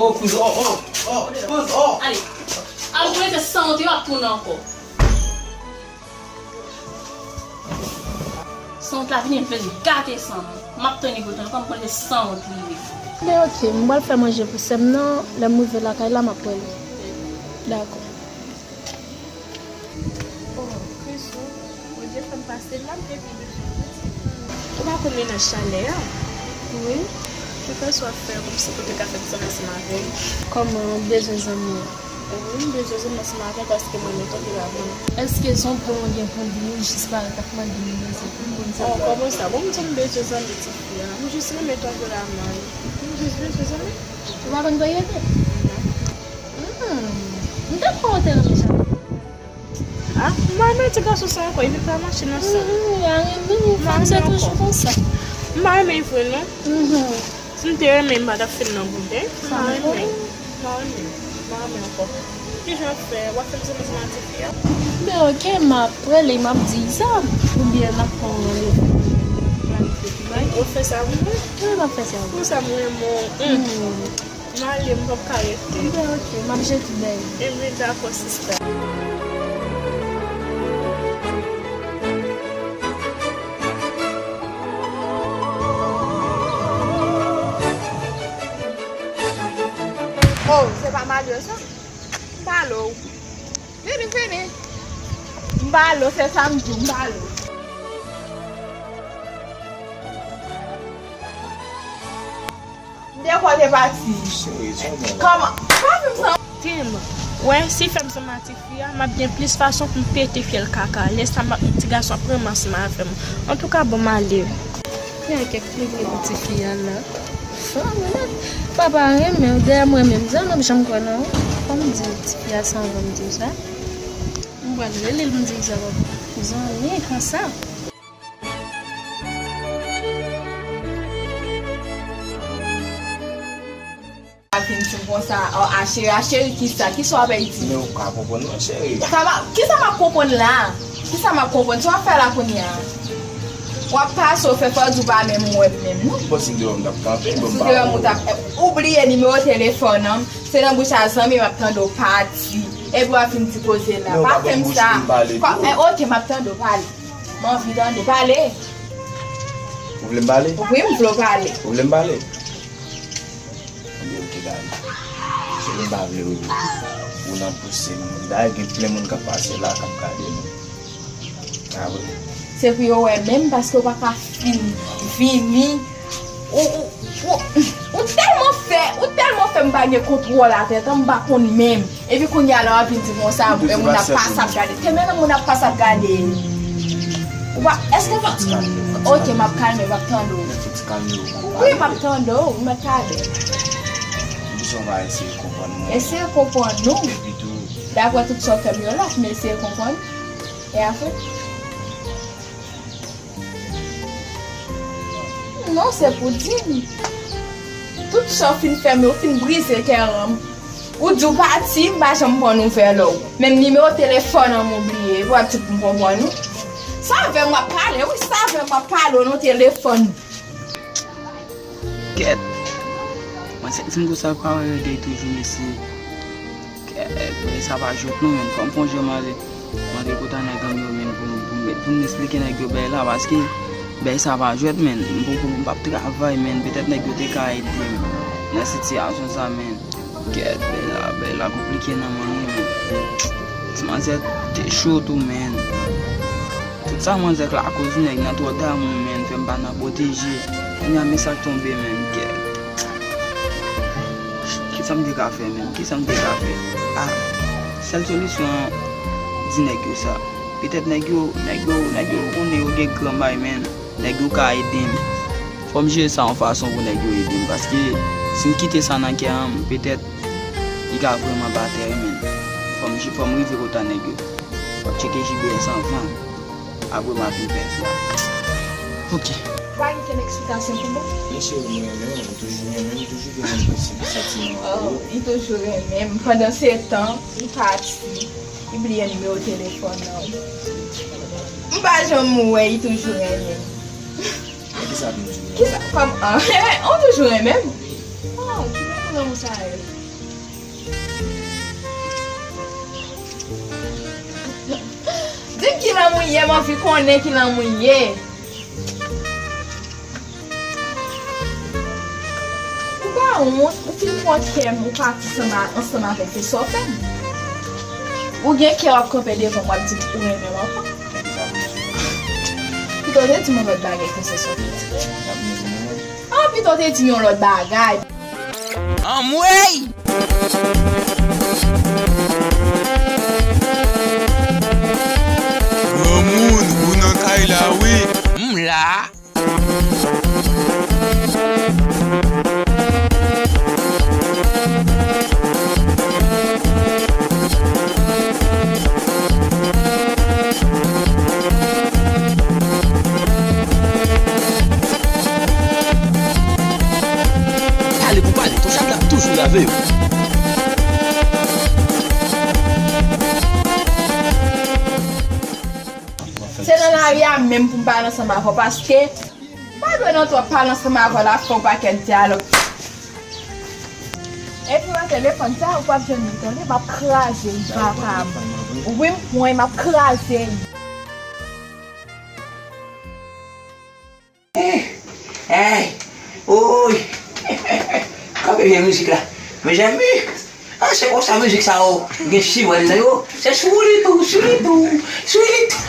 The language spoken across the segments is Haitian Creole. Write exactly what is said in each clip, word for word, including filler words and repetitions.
Oh, kouz, oh, oh, oh, kouz, oh. Ale. Al pou rete san wont yo ap tounen ankò. San wont la vini vle gate san mwen. M ap tann li pou l tounen, kòm konnen se san wont li ye. Men ok, m pral fè manje pou sè m nan, lè m rive lakay la, m ap wè li. Dakò. Oh, Krisou, Bondye fè m pase la, m te pi bezwen. Ou pa konn mennaj chalè a? Wi. Poukisa w ap fè kòmsi pou te ka fè m sanble ansanm avè m? Kòman w bezwen zanmi an? Wi, m bezwen zanmi ansanm avè m paske mwen renmen tankou lavan. Èske se yon pwen w gen pou di m jis parèt ap mande m bezwen pou m konn sa? Oh, kòman sa? Bon, m di w m bezwen zanmi tifi a. M jis renmen tankou lavan. M jis bezwen zanmi. Ou pa konn varye de? Non. Hmm. M te kwè w te renmen chalè. Ah, m pa renmen ti gason sa ankò, epi pa mache nan san. Mhm, m pa renmen, fanm se toujou konsa. M pa renmen vre non. Mhm. Si m te renmen, m pa t ap fè l nan bouda. M pa renmen. M pa renmen. M pa renmen ankò. Kijan w ap fè? W ap fè m sanble ansanm ak tifi a? Ben ok, m ap rele, m ap di sa. Oubyen n ap pran yon randevou. Planifye pi bay. Ou fè sa pou mwen? Wi, m ap fè sa pou ou. Pou sa m renmen w. Hmm. M ale, m p ap ka rete. Ben ok, m ap jete dèyè. Ebyen dakò, sista. Oh, se pa Mario sa? M pale w. Vini, vini. M pale w, se sa m di w, m pale w. M te kwè w te pati. Cheri, sa w gen la? Kòman? Pa fè m sa. Tim, wè, si fè m sanble ak tifi a, m ap gen plis fason pou m pete fyèl kaka. Lè sa m ap, ti gason ap renmen ansanm avè m. Antouka, bon, m ale. Gen kèk pli vre pou tifi a la. Fanm, wi. Papa renmen w, dèyè mwen menm, zan m ap janm kwè nan ou. Fò m di tifi a sa anvan m di w sa. M pral rele l, m di l sa, papa. Zanmi, konsa. Ap vin di m konsa, oh, a cheri, a cheri, kisa? Kisa w ap di? Men ou ka konprann mwen, cheri. Sa m ap, kisa m ap konprann la? Kisa m ap konprann? Sa w ap fè la kounye a? W ap pase, w fè fò di w pa menm wè m menm, non. Bon, si m te wè m t ap kanpe, bon, m pa wè w. Si w te wè m ou t ap, ou bliye nimewo telefòn an m, se nan bouch a zanmi m ap tande w pati. Epi w ap vin di koze la. Pa fè m sa. Men ou pa ban m bouch pou m pale tou. Eh, ok, m ap tande w pale. M anvi tande, pale. Ou vle m pale? Wi, m vle w pale. Ou vle m pale? Ebyen, ok, dale. Se mwen pa vle w di. Ou nan pouse m. Dayè, gen plen moun k ap pase la, k ap gade nou. A wi. Se pou yo wè menm, paske w pa ka fin vini. Ou, ou, ou, ou tèlman fè, ou tèlman fè m pa gen kontwòl atè, tan m pa konn menm. Epi kounye a la w ap vin di konsa, e moun ap pase ap gade. Te men nan moun ap pase ap gade. Ou pa, èske w pa, ok, m ap kalme, m ap tande w. Wi, m ap tande w, ou mèt pale. Eseye konprann mwen. Eseye konprann nou. Epi tou. Daprè tout sa w fè m yo la, men eseye konprann. E apre? Non, se pou di m. Tout sa w fin fè m yo, w fin brize kè an m. Ou di w pati, m pa janm pran nouvèl ou. Menm nimewo telefòn an m ou bliye, epi w ap di pou m konprann ou. Se avè m w ap pale, wi, se avè m w ap pale, w nan telefòn. Kèt. Mwen se di m konsa pa wè yo de toujou, mesye. Kèt, bagay sa pa jwèt non, menn. Fò m fè yon jan mande, mande kòtan nèg an m yo, menn, pou, pou, pou m esplike nèg yo bagay la, paske bagay sa pa jwèt, menn. M poko, m p ap travay, menn. Petèt nèg yo te ka ede m nan sitiyasyon sa, menn. Kèt, bagay la, bagay la konplike nan manyen, menn. Ti manzè te cho tou, menn. Tout sa manzè k lakoz nèg nan twò damou, menn, fè m pa nan pwoteje. Kounye a men sa k tonbe, menn, kèt. Kisa m te ka fè menm? Kisa m te ka fè? Ah, sèl solisyon an, di nèg yo sa. Petèt nèg yo, nèg yo, nèg yo konnen yo gen gran bay, menn. Nèg yo ka ede m. Fò m jere sa yon fason pou nèg yo ede m, paske si m kite sa nan kè an m, petèt li ka vrèman pa tèren, menn. Fò m, fò m rive kòtan nèg yo. M ap tcheke J B S anvan. Apre m a fin fè sa. Ok. Pa gen okenn eksplikasyon pou bon? Men cheri, m renmen w, m toujou renmen w, m toujou gen menm santiman pou ou. Oh, li toujou renmen m. Pandan se tan, li pati. Li bliye nimewo telefòn nan. M pa janm wè, li toujou renmen m. Men kisa pou m di w? Kisa? Kòm an? Ou toujou renmen m? Oh, ki renmen Lanmou sa ye. Di m ki lanmou ye, m anvi konnen ki lanmou ye. Ou pa wont, ou fin pran kè m, ou pati ansanm a, ansanm avèk se sa w fè m. Ou gen kè w ap kanpe devan m, w ap di m ou renmen m ankò. Pito w te di m yon lòt bagay ke se sa w te di. Ah, pito w te di m yon lòt bagay. Anmwey! Granmoun, ou nan kay la, wi. M la. Pale pou pale, ton chat la ap toujou lave yo. Se nan lari a menm pou m pale ansanm avè w, paske m pa dwe nan twòp pale ansanm avè w la, fè yon pakèt dyalòg. Epi wè telefòn sa, ou p ap jwenn li, tande, m ap kraze l, vakabon. Ou wi m pran, m ap kraze l. Hey, hey, oy. Kanpe vye mizik la. Mezanmi, ah, se konsa mizik sa yo gen siwèl nan yo. Se sou li tou, sou li tou, sou li tou.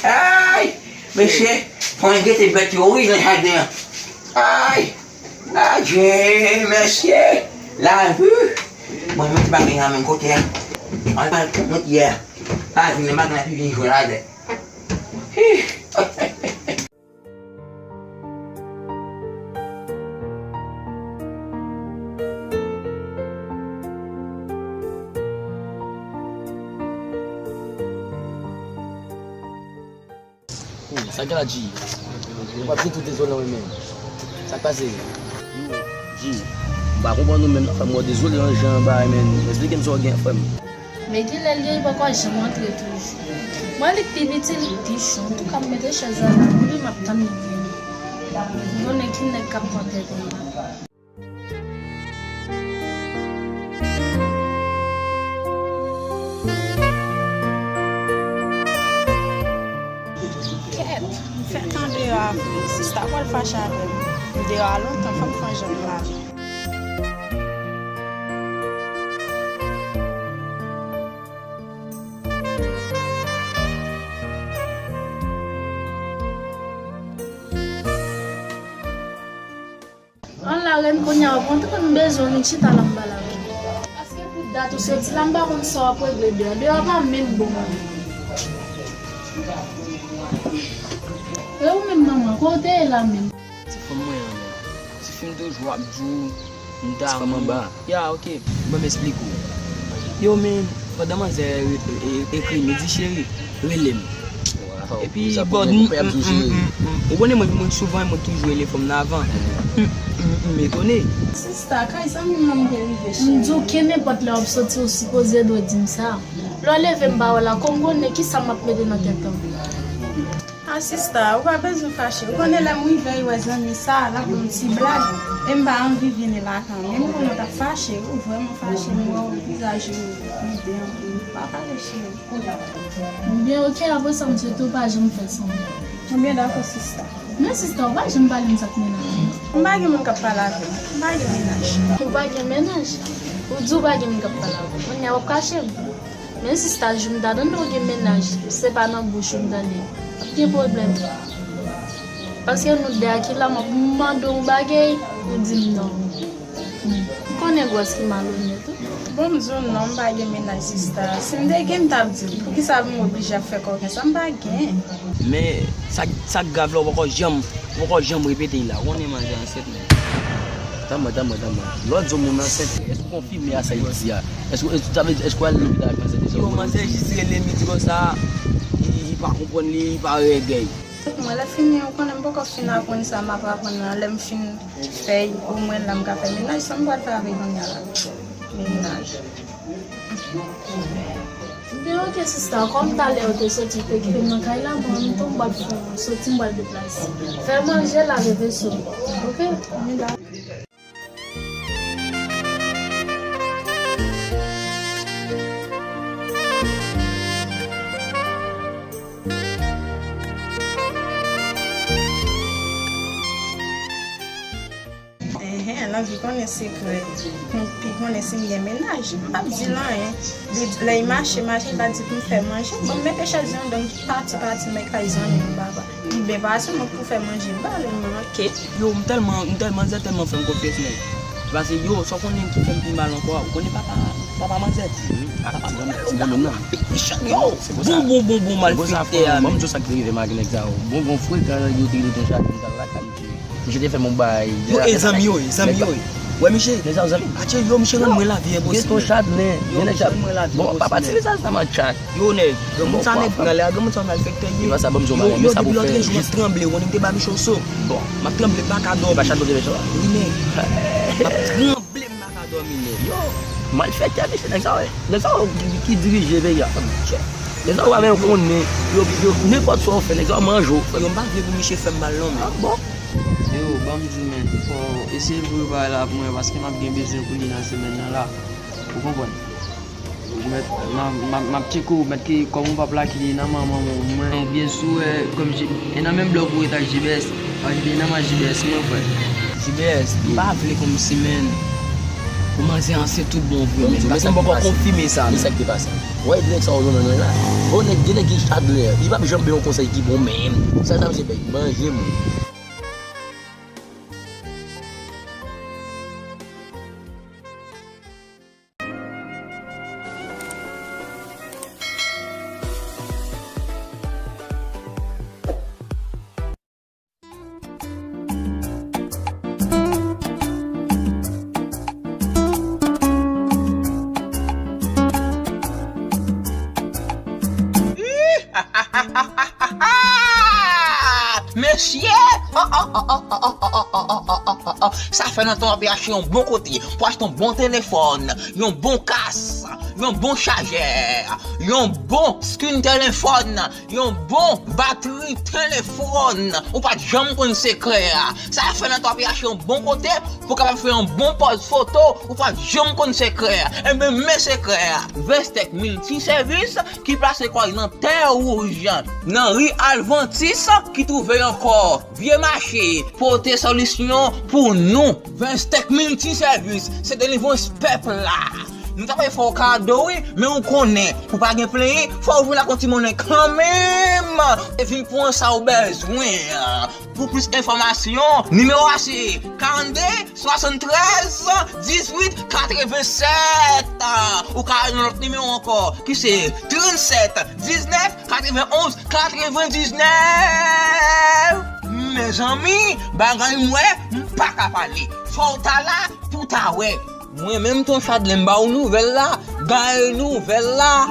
Ay, mesye, fò n gete bèt yo wi nan jaden an. Ay, adje, mesye, lavi. Mwen met bagay nan men kote a. An pa met yè. Lavi, men bagay la pi vin jwe ladan. Hmm, sa gen la, G? Ou p ap di tou dezole, wi, men. Sa k pase? Yo, G, m pa konprann ou menm, frè m, mwen dezole nan jan bagay, men. Esplike m sa w gen, frè m. Men gen lè l gen, li poko janm antre toujou. Mwen, li k pi piti, li k pi cho. Antouka, m mete chèz la la pou li, m ap tann li vini. M konnen ki nèg k ap pran tèt mwen la. Kèt, m fè tan deyò a vre. Sista pral fache avè m. M deyò a lontan, fò m fè yon jan m lave. An la, Rèn, kounye a w ap rantre, m bezwen w vin chita la, m pale avè w. Paske pou dat ou soti la, m pa konn sa w ap regle deyò. Deyò pa menm bon. E ou menm, manman, kote w te ye la menm? Ti fanm mwen an, men. Ti fi m toujou ap di w, m ta... Ti fanm anba. Ya, ok. Ban m esplike w. Yo, men, pandan manzè e-, e-, ekri m, li di, cheri, rele m. Epi, bon, m, m, m, m, m, ou konnen mwen, mwen souvan, mwen toujou rele fanm nan avan. M, m, m etone. Sista, kay zanmi m nan m te rive, cheri. M di w ke nenpòt lè w ap soti, ou sipoze dwe di m sa. Lè w leve m pa wè la, kòm konnen ki sa m ap mete nan tèt an. Ah, sista, ou pa bezwen fache. Ou konnen lè m rive, li wè zanmi sa, l ap yon ti blag. E m pa anvi vini la kanmenm. M konnen w t ap fache, ou vrèman fache, m wè w vizaj ou vide anpil. Pa pale, cheri. Ebyen, ok, apre sa, m swete w pa janm fè sa ankò. Ebyen, dakò, sista. Men sista, ou pa janm pale m sa k mennaj ou. M pa gen moun k ap pale avè m. M pa gen mennaj. Ou pa gen mennaj? Ou di w pa gen moun k ap pale avè w. Kounye a w ap kache m. Men sista, jou m ta tande w gen mennaj, se pa nan bouch ou m tande. Ap gen pwoblèm. Paske nou de a ki la, m ap mande w yon bagay, ou di m non. M konnen gwòs ki malonèt wi. Bon, m di w non, m pa gen mennaj, sista. Si m te gen, m t ap di w. Poukisa pou m oblije ap fè kòkenn sa? M pa gen. Men, sa, sa k grav la, ou poko janm, ou poko janm repete l la. Ou konnen manzè ansent, men. Tanman, tanman, tanman. Lè w di yon moun ansent, èske w konfime a sa l di a? Èske, èske, sa vle di, èske w al lopital ak manzè deja? Yo, manzè jis rele m, li di konsa, li, li pa konprann li, li pa règèy. Mwen, lè fini, ou konnen m poko fin aprann sa m ap aprann nan. Lè m fin fè l, omwen la m ka fè mennaj, sa m pral fè avè l kounye a la? Mennaj. Ebyen, ok, sista, kòm talè ou te soti, ou te kite m nan kay la, bon, m tou m pral fè, soti m pral deplase. Fè manje, lave veso, ok? Ann ale. Konnen sekrè, pou m pi konnen si m gen mennaj. M p ap di l anyen. Li, lè l mache, mache, l va di pou m fè manje. Bon, m mete chèz lan anndan, m pati, pati, m bay kay zanmi m, papa. Li byen pase mwen pou fè manje, m ba li, m manke. Yo, m tèlman, m tèlman, manzè tèlman fè m konfyans, nèg. Pase, yo, sa w konnen ki fè m pi mal ankò a, ou konnen papa, papa manzè? Papa manzè. Yo, bon, bon, bon, bon, malfektè a, men. Bon, bon, frekan, yo te rete yon chak, m t al lakay, m te Misye te fè m yon bagay. Yo, e zanmi yo ye, zanmi yo ye. Wè misye. Nèg sa yo zanmi. Atye yo, misye rann mwen lavi enposib. Yo, misye rann mwen lavi enposib. Bon, papa, ti mesaj sa man tchak. Yo, nèg, granmoun sa nèg pran lè a, granmoun sa malfektè ye. Yo, depi lòt jou, m ap tranble, ou konnen m te ba misye yon so. Bon. M ap tranble, m pa ka dòmi. Wi, nèg. M ap tranble, m pa ka dòmi, nèg. Yo, malfektè, mesye, nèg sa yo, nèg sa yo ki, ki dirije peyi a. Nèg sa yo pa menm konnen, yo, yo, nenpòt sa w fè, nèg sa yo manje w. Yo, m pa vle pou misye fè m mal non, men. Ah, bon? Yo, ban m di w, men, fò w eseye voye bagay la pou mwen, paske m ap gen bezwen pou li nan semèn nan la. Ou konprann? Ou mèt, m a, m a, m ap tcheke w, mèt ke kòm ou p ap lage li nan manman w, mwen, byen si w wè, kòm J-, e nan menm blòk ou ret ak J B S, paske li nan man J B S, mwen, frè. J B S, m pa vle kòmsi, men, pou manzè ansent tout bon vre, men, paske m poko konfime sa, men. Sa k te pase? Ou wè nèg sa yo nan men la? Bon, nèg, gen nèg ki chadlè, li p ap janm bay yon konsèy ki bon, men, sa, sa, misye bay manje, moun. Mesye! Sa fè lontan w ap achte yon bon kote pou achte yon bon telefòn, yon bon kas, yon bon chajè, yon bon skin telefòn, yon bon batri telefòn. Ou pa t janm konn sekrè a. Sa fè lontan w ap achte yon bon kote pou w kapab fè yon bon pòz foto, ou pa t janm konn sekrè a. Enben, men sekrè a. Vestec Multiservice ki plase kò l nan Tè Wouj, nan ri Alvantis ki twouve ankò Vye Mache, pote solisyon pou nou. Vestec Multiservice, se delivrans pèp la. Nou ta pral fè w kado, wi, men ou konnen, pou pa gen plenyen, fò w vin ak yon ti monnen kanmenm. E vin pran sa w bezwen. Pou plis enfòmasyon, nimewo a se karannde, swasanntrèz, dizuit, katrevennsèt. Ou ka al nan lòt nimewo ankò, ki se trannsèt, diznèf, katrevenonz, katrevendiznèf. Mezanmi, bagay m wè, m pa ka pale. Fò w ta la pou w ta wè. Mwen menm, Ton Chadlè, m ba w nouvèl la, bay nouvèl la.